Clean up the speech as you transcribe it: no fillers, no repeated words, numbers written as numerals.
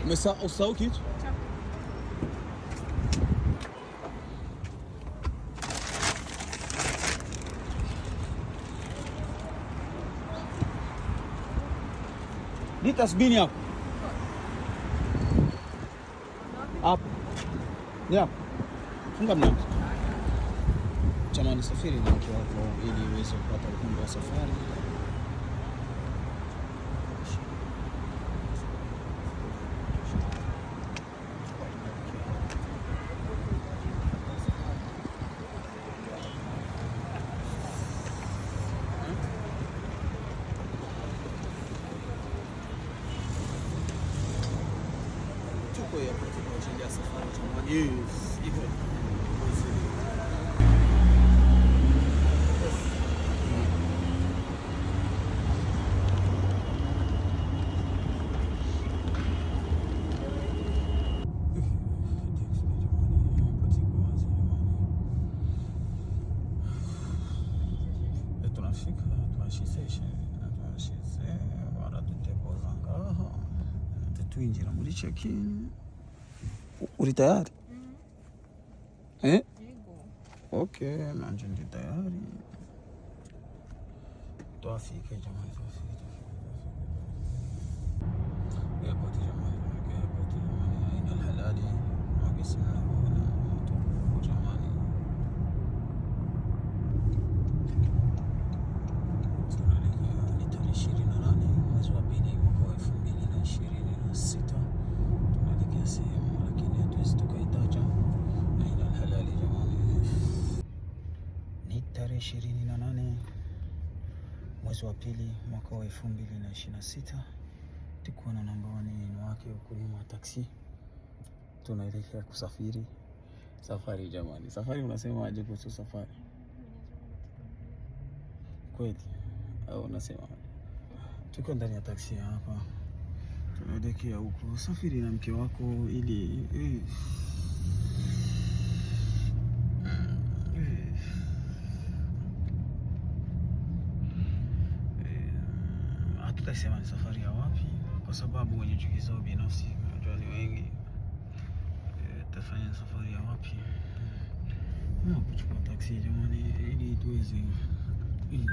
Umesahau kitu? Ni tasbini hapo. Hapo. Ni hapo. Funga mlango. Jamani, safiri na mke wako ili uweze kupata ukumbi wa safari. Tuko airport kwa ajili ya safari jamani. Yes, iko. Tunafika twashitse baradutepoza ngaha twinjira muri check-in. Uri tayari? Eh? Yego. Okay, nanje ndi tayari. Twafike jamani, twafike, twafike, twafike. Airport jamani, tumefika airport jamani, aina alhalali magesi mnavyoona tuko jamani. Tunaelekea ni tarehe 28 mwezi wa pili mwaka wa 2026. Tunaelekea sehemu lakini hatuwezi tukaitaja. Aina alhalali jamani. Ni tarehe 28 mwezi wa pili mwaka wa 2026. Tuko na namba ni wake huko nyuma ya taksi, tunaelekea kusafiri. Safari jamani, safari unasema aje kuhusu safari kweli au unasema? Tuko ndani ya taksi hapa, tunaelekea huko. Safiri na mke wako ili hatutasema ni safari ya wapi, kwa sababu wenye chuki zao binafsi unajua ni wengi. Tafanya safari ya wapi? Na kuchukua taksi jamani, ili tuweze ili